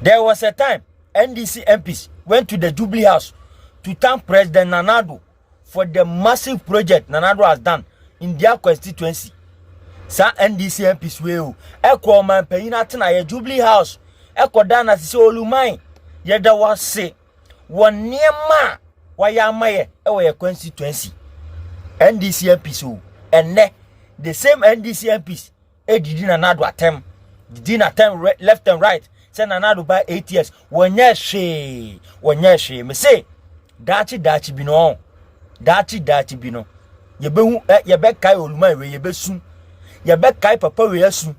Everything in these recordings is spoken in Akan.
There was a time NDC MPs went to the Jubilee House to thank President Nana Addo for the massive project Nana Addo has done in their constituency. Saa NDC MPs wei o, ɛkɔ ɔmanpanyin atenaeɛ Jubilee House, ɛkɔ da na sɛ Oluman, yɛda wase wɔ nneɛma a wayɛ ama yɛ ɛwɔ yɛ constituency. NDC MPs o, ɛnɛ the same NDC MPs edidi Nana Addo atɛm, didi n'atɛm left and right sɛ Nana Addo ba 8 years wɔnyɛ hwee, wɔnyɛ hwee. Me se daakye daakye bi no, daakye daakye bi no, yɛbɛhu ɛ, yɛbɛkae Oluman wei, yɛbɛsu, yɛbɛkae papa wei asu.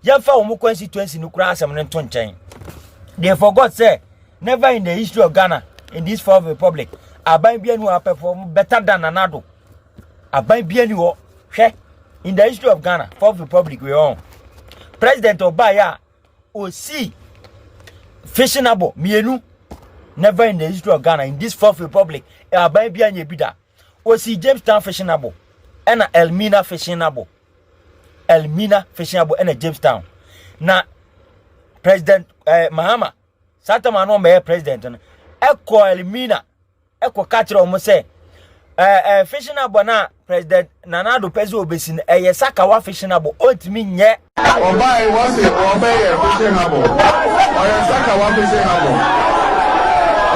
Yɛmfa wɔn constituency no koraa asɛm no nto nkyɛn. They forgot say never in the history of Ghana, in this Fourth Republic, aban bi ani hɔ perform better than Nana Addo. Aban bi ani hɔ. Hwɛ, in the history of Ghana, Fourth Republic wei hɔ, president ɔbaayɛ a osi fishing harbour mmienu, never in the history of Ghana, in this Fourth Republic, aban bi anya bi da. Osi Jamestown Fishing Harbour ɛna Elmina Fishing Harbour, Elmina Fishing Harbour ɛna Jamestown. Na President Mahama saa tam ano ɔmɛyɛ president no, ɛkɔ Elmina ɛkɔ ka kyerɛ wɔn sɛ ɛɛ ɛɛ fishing harbour na President Nana Addo pɛ sɛ obesi no ɛyɛ Sakawa Fishing Harbour, ɔntumi nyɛ. Ɔbaa yi wɔsi ɔbɛyɛ fishing harbour, ɔyɛ Sakawa Fishing Harbour,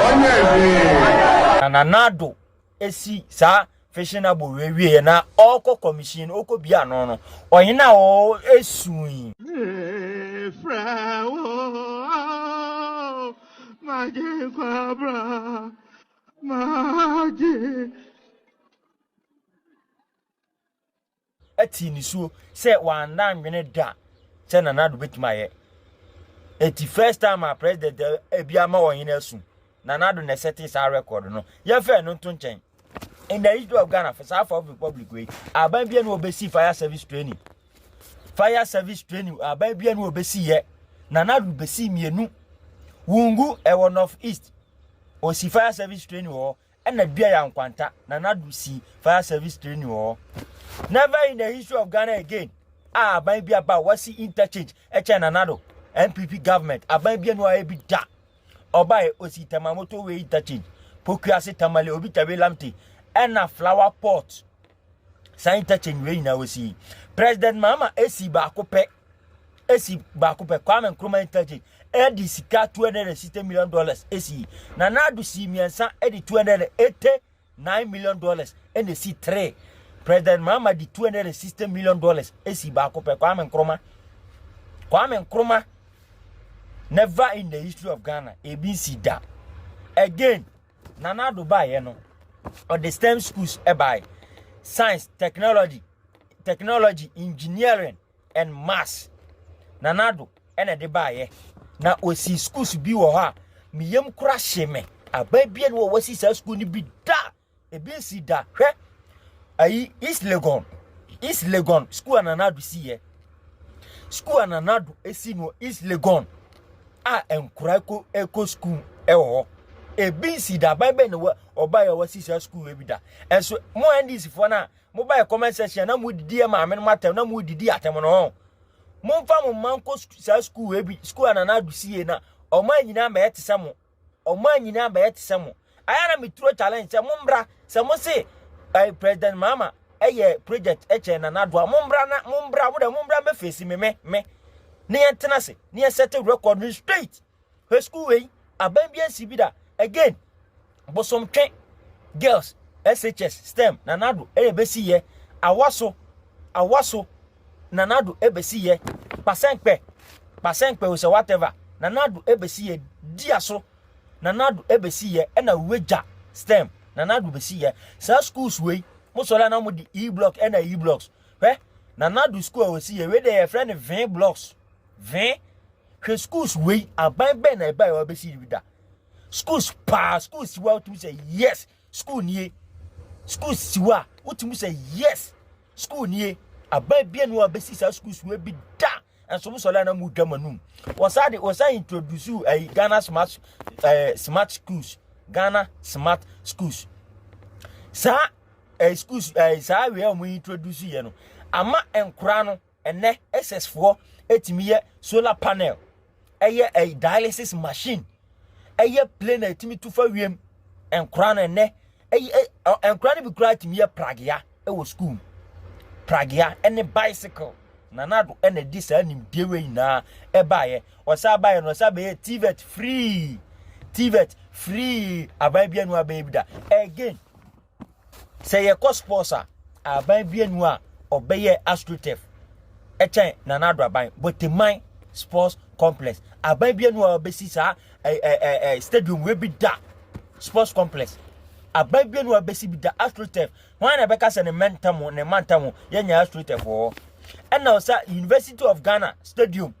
ɔnyɛ hwee. Na Nana Addo esi saa fishing harbour wei wie na ɔkɔ commission, ɔkɔ bia ano no, ɔyene a ɔ esu yi. Mefrɛ wo, magye nkwabra, magye. Ɛte nisuo sɛ wanda nwene da sɛ Nana Addo bɛtumi ayɛ. Eti first time a president ebi ama ɔhene asu, Nana Addo na ɛsɛte saa record no. Yɛfɛ no nto nkyɛn. In the history of Ghana, for saa Fourth Republic wei, aban bia na wɔbɛsi fire service training, fire service training aban bia na wɔbɛsi yɛ, Nana Addo bɛsi mmienu. Wungu ɛwɔ North East, osi fire service training wɔ hɔ, ɛna dua yɛ Nkwanta, Nana Addo si fire service training wɔ hɔ. Never in the history of Ghana again a aban bi aba a wasi interchange ɛkyɛn Nana Addo. NPP government, aban bi anu ayɛ bi da. Ɔbaa osi Tema Motorway interchange, Pokuase, Tamale, Obi Tabe Lamte, ɛna Flower Pot. Saa interchange wei nyinaa osi. President Mahama esi baako pɛ, esi baako pɛ, Kwame Nkrumah Interchange, ɛde sika $260 million esi. Nana Addo si mmiɛnsa, ɛde $289 million ɛna esi three. President Mahama di $260 million esi baako pɛ, Kwame Nkrumah, Kwame Nkrumah. Never in the history of Ghana, ebi nsi da. Again, Nana Addo baayɛ no, ɔde STEM schools ɛbaayɛ, science, technology, engineering and maths. Nana Addo ɛna ɛde baayɛ na osi schools bi wɔ hɔ a miyam kora hye me. Aban bia no wɔ wɔsi saa school no bi da, ebi nsi da. Hwɛ ayi, East Legon, East Legon school a Nana Addo si yɛ, school a Nana Addo esi no East Legon a nkora ɛkɔ school ɛwɔ hɔ, ebi nsi da. Aban bɛn na wɔ ɔbaa yɛ wɔsi saa school ebi da? Ɛnso mo NDC foɔ na mo ba yɛ comment section na mo didi yɛ maame no mo atɛm na mo didi atɛm no hɔ, momfa mo mma nkɔ saa school ebi, school a Nana Addo sie na ɔmo nyinaa bɛyɛ te sɛ mo, ɔmo nyinaa bɛyɛ te sɛ mo. Ayɛ na meturo challenge sɛ mombra sɛ mo se President Mahama ɛyɛ project ɛkyɛ Nana Addo a, mombra na mombra mo dɛ, mombra mɛfɛsi me ne yɛn tena se ne yɛn set record no straight. Hwɛ school wei, aban bi ansi bi da. Again, Bosomtwe Girls SHS STEM, Nana Addo ɛyɛ bɛsi yɛ. Awaso, Awaso, Nana Addo ɛbɛsi yɛ. Kpasenkpe, Kpasenkpe o sɛ whatever, Nana Addo ɛbɛsi yɛ. Dia so, Nana Addo ɛbɛsi yɛ. Ɛna Wagya STEM, Nana Addo bɛsi yɛ. Saa schools wei mo sɔrɔ na mo di E block ɛna E blocks. Hwɛ Nana Addo school a wɔsi yɛ wei de, yɛfrɛ no V blocks, V. Hwɛ schools wei, aban bɛn na ɛba yɛ wɔbɛsi bi da? Schools paa, schools si hɔ a wotumi sɛ yes, school nie. Schools si hɔ a wotumi sɛ yes, school nie. Aban bia no a bɛsi saa schools wei bi da. Nso mo sɔrɔ na mo dwa mo anum. Wɔsa de wɔsa introduce ɛyi Ghana smart schools, Ghana Smart Schools. Saa schools saa wei a wɔn introduce yɛ no ama nkora no ɛnɛ SS foɔ etumi yɛ solar panel. Ɛyɛ ɛyɛ dialysis machine, ɛyɛ plane a ɛtumi tu fa wiem. Nkora no ɛnɛ ɛyɛ nkora no bi koraa tumi yɛ pragea ɛwɔ school, pragea ɛne bicycle. Nana Addo ɛna di saa nimdeɛ wei nyinaa ɛbaayɛ. Ɔsan baayɛ no, ɔsan bɛyɛ TVET free, TVET free. Aban bi anu abɛyɛ bi da. Again, sɛ yɛkɔ sports a, aban bi anu a ɔbɛyɛ astroturf ɛkyɛn Nana Addo aban. Borteyman Sports Complex, aban bi anu a ɔbɛsi saa ɛ ɛ ɛ stadium wei bi da. Sports complex, aban bi anu a ɔbɛsi bi da. Astroturf, wɔn a na ɛbɛka sɛ ne mɛntam ne mantam yɛnya astroturf wɔ hɔ. Ɛna ɔsa University of Ghana Stadium,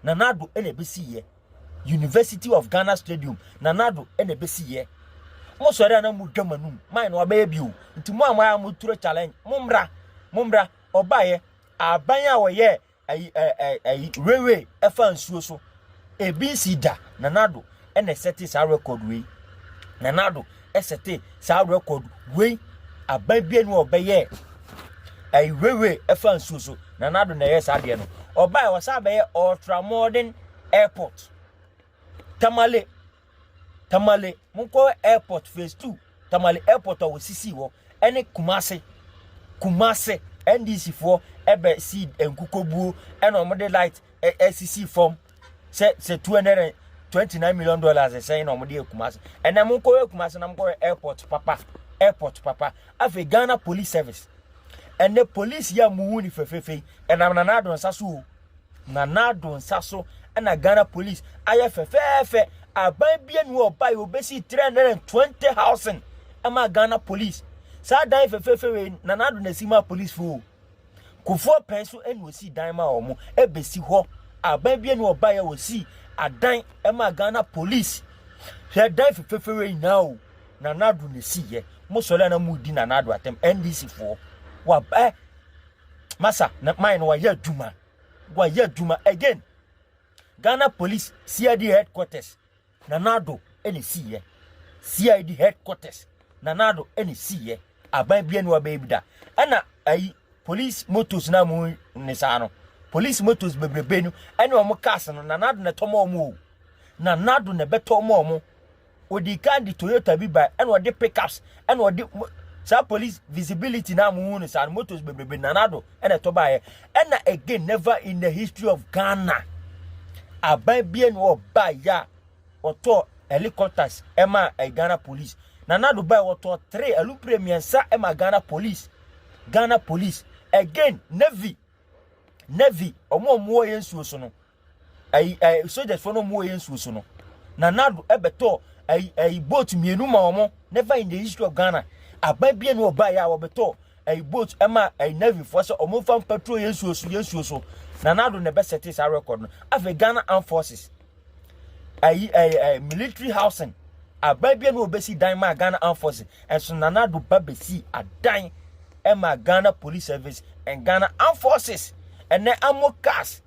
Nana Addo ɛna ɛbɛsi yɛ. University of Ghana Stadium, Nana Addo ɛna ɛbɛsi yɛ. Mo sɔrɔ a na mo dwa mo anum man na wabɛyɛ bi o. Nti mo a mo ayɛ mo turo challenge, mo mmra, mo mmra. Ɔbaayɛ, aban a wɔyɛ ɛyi ɛ ɛ ɛyi railway ɛfa nsuo so ebi nsi da, Nana Addo ɛna ɛsɛte saa record wei. Nana Addo ɛsɛte saa record wei. Aban bi enu ɔbɛyɛ ɛyi railway ɛfa nsuo so, Nana Addo na ɛyɛ saa adeɛ no. Ɔbaayɛ, wɔsan bɛyɛ ultra modern airport, Tamale. Tamale, monkɔ airport phase 2, Tamale Airport a wɔsisi hɔ ɛne Kumase. Kumase, NDC foɔ ɛbɛ si nkukobuo ɛna wɔde light ɛsisi fam sɛ $229 million ɛsɛn na wɔde yɛ Kumase. Ɛnna monkɔ yɛ Kumase na monkɔ yɛ airport papa, airport papa. Afei Ghana Police Service, ɛnɛ police yi a muhu ni fɛfɛɛfɛ yi, ɛnam Nana Addo nsa so o. Nana Addo nsa so ɛna Ghana Police ayɛ fɛfɛɛfɛ. Aban bia ni ɔba yi obesi 320 housing ɛma Ghana Police. Saa dan fɛfɛɛfɛ wei, Nana Addo na esi ma police fo. Kufuor pɛn so ɛna osi dan ma wɔn ɛbɛsi hɔ. Aban bia ni ɔba yi osi adan ɛma Ghana Police. Hwɛ dan fɛfɛɛfɛ wei nyinaa o, Nana Addo na esi yɛ. Mo sɔrɔ na mo di Nana Addo atɛm, NDC foɔ wa ɛ masa na man no wayɛ adwuma, wayɛ adwuma. Again, Ghana Police CID headquarters, Nana Addo ɛna esi yɛ. CID headquarters, Nana Addo ɛna esi yɛ. Aban bia ni wabɛyɛ bi da. Ɛna ayi police motors na mu ne saa no, police motors bebrebe no ɛne wɔn cars no, Nana Addo na ɛtɔ ma wɔn o. Nana Addo na ɛbɛtɔ ma wɔn. Odi kan de Toyota bi ba, ɛna ɔde pickups, ɛna ɔde saa police visibility na mu hu ne saa motors bebrebe, Nana Addo ɛna ɛtɔ baayɛ. Ɛna again, never in the history of Ghana, aban bia ni ɔba yɛ a ɔtɔ helicopters ɛma ɛ Ghana Police. Nana Addo baa, wɔtɔ three alupre mmiɛnsa ɛma Ghana Police, Ghana Police. Again, Navy, ɔmo a ɔmo wɔ yɛn nsuo so no, ɛyi ɛ soldiers fo no, ɔmo wɔ yɛn nsuo so no, Nana Addo ɛbɛtɔ ɛyi boat mmienu ma ɔmo. Never in the history of Ghana, aban bia ni ɔbaa yɛ a wɔbɛtɔ ɛyi boat ɛma ɛyi Navy foɔ sɛ ɔmo fa patrol yɛn nsuo so, yɛn nsuo so. Nana Addo na ɛbɛsɛte saa record no. Afei Ghana Armed Forces ɛyi ɛyi ɛyi military housing, aban bia ni ɔbɛsi dan ma Ghana Armed Forces, ɛnso Nana Addo ba bɛsi adan ɛma Ghana Police Service and Ghana Armed Forces. Ɛnɛ amo cars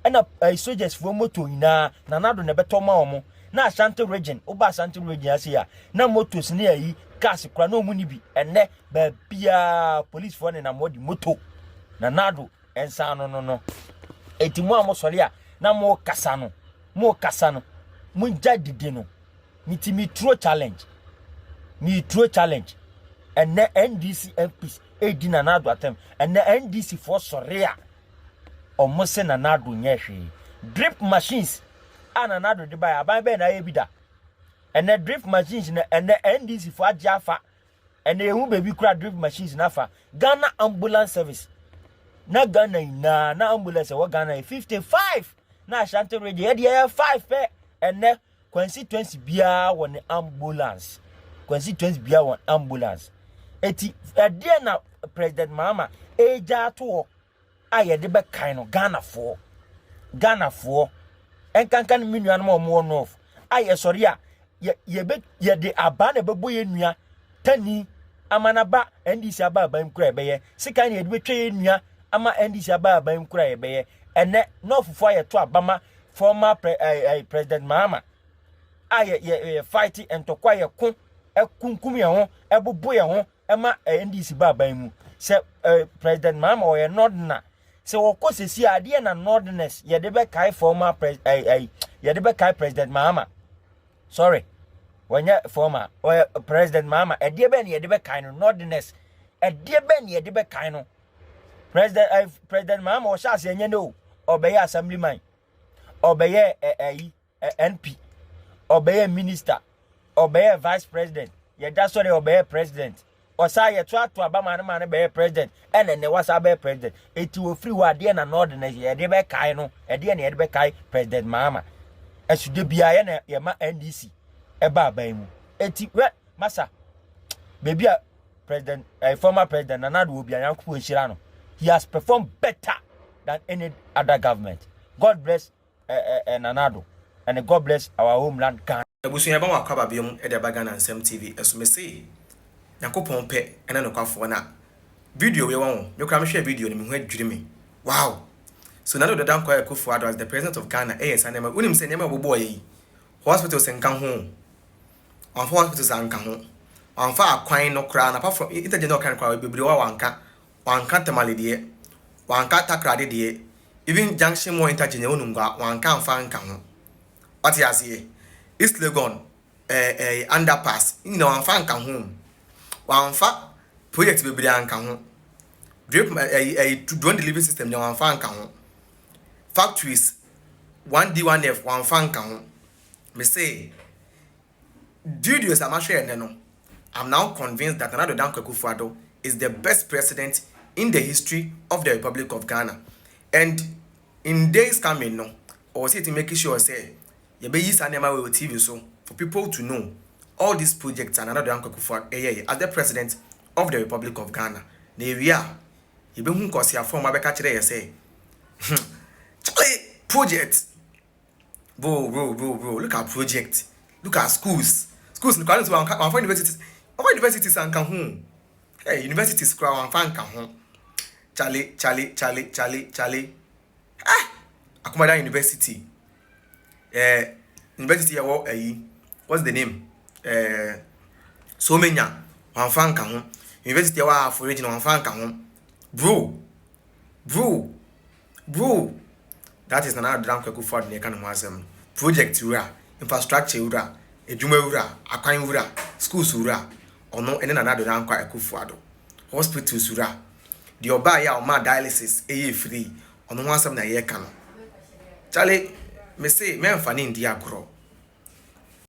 ɛna ɛyi soldiers foɔ moto nyinaa, Nana Addo na ɛbɛtɔ ma wɔn. Na Ashanti Region, woba Ashanti Region ase a, na motos ne ayi cars kora na wɔn ni bi. Ɛnɛ baabiaa police foɔ nenam hɔ de moto. Nana Addo nsa no. Eti mo a mo sɔre a na mo kasa no, mo kasa no, mo gya didi no. Nti mi turo challenge, mi turo challenge. Ɛnɛ NDC MPs edi Nana Addo atɛm. Ɛnɛ NDC foɔ sɔre a, ɔmo se Nana Addo nyɛ hwee. Drip machines a Nana Addo de ba yɛ, aban bɛyɛ na ayɛ bi da? Ɛnɛ drip machines na ɛnɛ NDC foɔ agye afa. Ɛnɛ ehu beebi kura drip machines n'afa. Ghana Ambulance Service, na Ghana nyinaa na ambulance ɛwɔ Ghana yɛ 55, na Ashanti Region yɛde yɛ 5 pɛ. Ɛnɛ constituency biara wɔ ne ambulance, constituency biara wɔ ambulance. Eti ɛdeɛ na President Mahama egya ato hɔ a yɛde bɛkan no, Ghanafoɔ, Ghanafoɔ nkankan mi nuanom a wɔwɔ north a yɛsɔre a yɛ yɛbɛ yɛde aba na ɛbɛbɔ yɛn nua tani ama n'aba NDC aba aban kura, yɛbɛyɛ sika na yɛde bɛtwa yɛn nua ama NDC aba aban kura yɛbɛyɛ. Ɛnɛ northfoɔ a yɛto abama former President Mahama a yɛ yɛ yɛ fight ntɔkwa, yɛ ko ɛkunkum yɛn ho, ɛbobo yɛn ho ɛma NDC ba aban mu sɛ President Mahama ɔyɛ northerner. Sɛ wɔkɔ sesi a, adeɛ na northerners yɛde bɛkae former pres ɛy ɛy yɛde bɛkae President Mahama. Sorry, wɔnyɛ former, ɔyɛ President Mahama. Ɛdeɛ bɛn na yɛde bɛkae no northerners? Ɛdeɛ bɛn na yɛde bɛkae no? President President Mahama ɔhyɛ ase ɛnyɛ ne o, ɔbɛyɛ assemblyman, ɔbɛyɛ ɛyi MP, ɔbɛyɛ minister, ɔbɛyɛ vice president, yɛda sɔre ɔbɛyɛ president, ɔsan yɛto ato aba maa no maa no bɛyɛ president, ɛna ɛnɛ wasa bɛyɛ president. Eti ofiri hɔ, adeɛ na northerners yɛde bɛkae no? Ɛdeɛ na yɛde bɛkae President Mahama? Ɛsude biara yɛ na yɛma NDC ɛba aban mu. Eti wɛ masa beebi a president former President Nana Addo obi Anyankopɔn nhyira no, he has performed better than any other government. God bless Nana Addo and God bless our homeland Ghana. Abusua, yɛba wakɔ aba biom de aba Ghana Nsɛm TV ɛso. Me se Nyankopɔn pɛ ɛne nokwafoɔ na video wei wɔn me koraa mehwɛ video no, me ho adwiri me. Wow, so Nana Addo Dankwa Akufo Addo as the President of Ghana ɛyɛ saa nneɛma. Wonim sɛ nneɛma a wɔbobɔɔ yɛ yi, hospitals nka ho, wɔamfa hospitals anka ho, wɔamfa akwan no koraa na apart from interchange na ɔka no koraa bebree wɔ a wanka. Wanka Tamale deɛ, wanka Takoradi deɛ, even Junction Mall interchange ɛwɔ Nungua wanka amfa nka ho. Wate aseɛ? East Legon underpass nyina wamfa nka ho, wamfa project bebree anka ho, drip ɛɛ ɛɛ drone delivery system nyina wamfa nka ho, factories 1D 1F wamfa nka ho. Me se videos a mahwɛ ɛnɛ no, I'm now convinced that Nana Addo Dankwa Akufo-Addo is the best president in the history of the Republic of Ghana, and in days coming no, ɔwɔ sɛ yɛti make sure sɛ yɛbɛyi saa nneɛma wɔ TV so for people to know all these projects a Nana Addo Dankwa Akufo-Addo ɛyɛ as the President of the Republic of Ghana. Na ewie a, yɛbɛhu nkɔsiafoɔ a wɔabɛka kyerɛ yɛ sɛ, "Charlie, project, bro, bro, bro, bro, look at project, look at schools." Schools nkwa nso wɔamfa universities, wɔamfa universities anka ho. Hey, universities koraa wɔamfa nka ho. Charlie, Charlie, Charlie, Charlie, Charlie, ah, Akomadan University, university yɛ wɔ ɛyi, what's the name, Somenya, wɔamfa nka ho. University yɛ wɔ Ahafo Region, wɔamfa nka ho. Bro, bro, bro, that is Nana Addo Dankwa Akufo-Addo na yɛka ne ho asɛm. Project wura, infrastructure wura, adwuma wura, akwan wura, schools wura, ɔno ɛne Nana Addo Dankwa Akufo-Addo. Hospitals wura, deɛ ɔbaa yɛ a ɔmaa dialysis ɛyɛ free, ɔno ho asɛm na yɛreka no. Charlie, me se mɛmfa ne ndi agorɔ.